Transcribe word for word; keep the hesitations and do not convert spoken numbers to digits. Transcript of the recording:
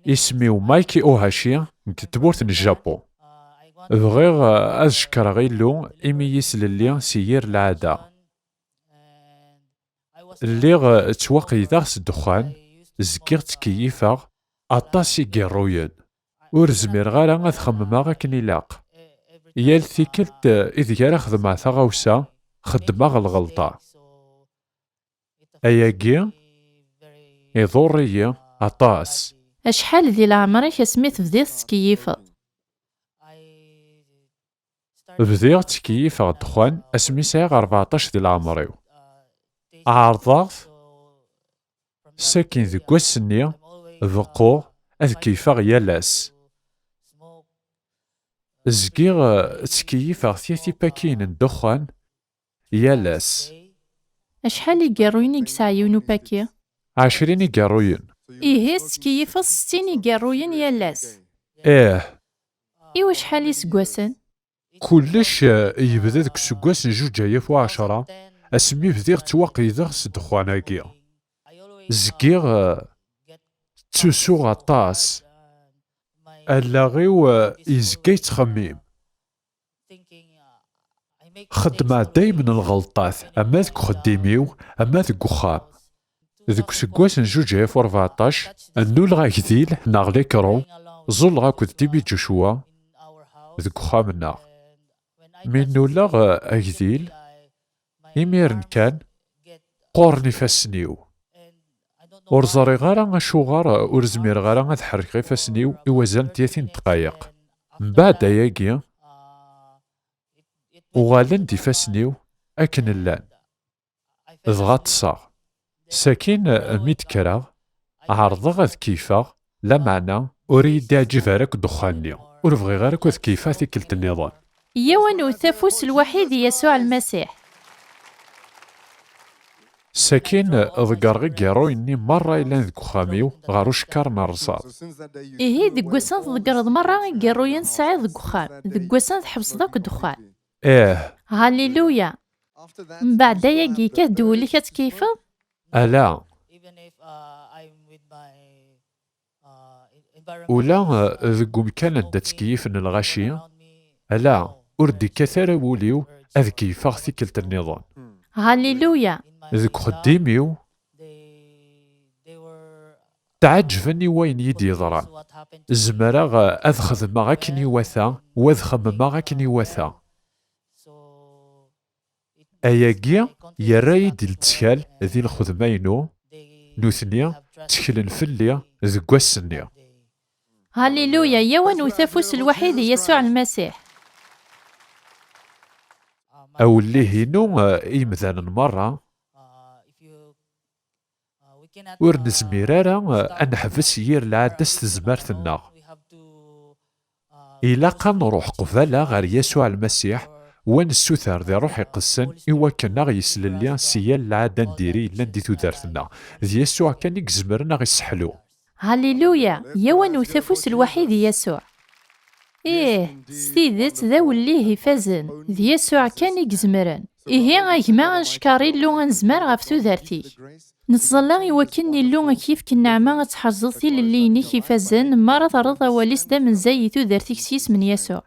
Isem-iw Mike Ohashi, nekk n tmurt n Japun. Bɣiɣ, eh, ad cekkreɣ Illu imi yi-slelli si yir lɛada. Lliɣ, eh, ttwaqeydeɣ s ddexxan, zgiɣ ttkeyyifeɣ aṭas igiṛṛuyen. Ur zmireɣ ara ad xemmemeɣ akken ilaq. Yal tikkelt, eh, ideg ara xedmeɣ taɣawsa, xeddmeɣ lɣelṭa. Ayagi iḍurr-iyi aṭas. Acḥal di leɛmer-ik asmi tebdiḍ tettkeyyifeḍ? Bdiɣ ttkeyyifeɣ ddexxan asmi sɛiɣ rbeɛṭac di leɛmer-iw. Ɛerḍeɣ-t, sakin deg wass-nni beqquɣ ad keyyfeɣ yal ass. Zgiɣ, eh, ttkeyyifeɣ tiyat ipakiyen n ddexxan yal ass. Acḥal igiṛṛuyen i yesɛa yiwen upaki? Ɛecrin igiṛṛuyen. Ihi tettkeyyifeḍ settin igiṛṛuyen yal ass? Ih. I wacḥal iseggasen? Kullec, eh, yebda deg useggas n zuǧ alaf u ɛecṛa, asmi bdiɣ ttwaqeydeɣ s ddexxan-agi. Zgiɣ, eh, ttusuɣ aṭas. Allaɣ-iw, eh, yezga yettxemmim. Xeddmeɣ daymen lɣelṭat, ama deg uxeddim-iw, ama deg uxxam. Deg useggas n zuǧ alaf u rbeɛṭac, nnuleɣ agdil neɣ l'écran, ẓẓulleɣ akked Timmy Joshua deg uxxam-nneɣ. Mi nnuleɣ, eh, agdil, imiren kan qquren ifassen-iw. Ur ẓriɣ ara acuɣer ur zmireɣ ara ad ḥerkeɣ ifassen-iw i wazal n tyatin ddqayeq. Mbeɛd ayagi, uɣalen-d ifassen-iw akken llan. Dɣa ṭṭseɣ. Sakin, mi d-kkreɣ, ɛerḍeɣ ad keyyfeɣ, lameɛna ur iyi-d-iɛǧib ara akk ddexxan-nni. Ur bɣiɣ ara akk ad keyyfeɣ tikkelt nniḍen. Yyaw ad nwet afus lwaḥid i Yasuɛ Lmasiḥ. Sakin, ḍeggreɣ igiṛṛuyen-nni merra yellan deg uxxam-iw ɣer ucekkar n rrṣaḍ. Ihi, deg wass-a tḍeggreḍ merra igiṛṛuyen tesɛiḍ deg uxxam, deg wass-a tḥebseḍ akk ddexxan. Ih. Halleluya! Mbeɛd ayagi, yekkat-d wul-ik ad tkeyyfeḍ? Ala. Ula, eh, deg umkan anda ttkeyyifen lɣaci, ala, ur d-ikkat ara wul-iw ad keyyfeɣ tikkelt nniḍen. Halleluya! Deg uxeddim-iw, tɛeǧben i wayen i yi-d-yeḍran. Zemreɣ, eh, ad xedmeɣ akken iwata, u ad xemmemeɣ akken iwata. Ayagi yerra-yi-d lettkal di lxedma-inu, nutni tteklen fell-i deg wass-nni. Halleluya, yyaw ad nwet afus lwaḥid i Yasuɛ Lmasiḥ. Awellih-inu, eh, i yimdanen merra, ur nezmir ara, eh, ad neḥbes yir lɛada s tezmert-nneɣ. Ilaq ad nruḥ qbala ɣer Yasuɛ Lmasiḥ, u ad nessuter di Ṛṛuḥ Iqedsen i wakken ad ɣ-yeslelli si yal lɛada n diri yellan di tudert-nneɣ. D Yasuɛ kan i izemren ad ɣ-isseḥlu. Halleluya! Yyaw ad nwet afus lwaḥid i Yasuɛ. Ih, s tidet d awellih ifazen. D Yasuɛ kan i izemren. Ihi, a gma, ad ncekker Illu nezmer ɣef tudert-ik. Nettẓalla i wakken Illu ad k-yefk nneɛma ad tḥerzeḍ tilelliyin-ik ifazen, mi ara terreḍ awal-is d amenza i tudert-ik s yisem n Yasuɛ.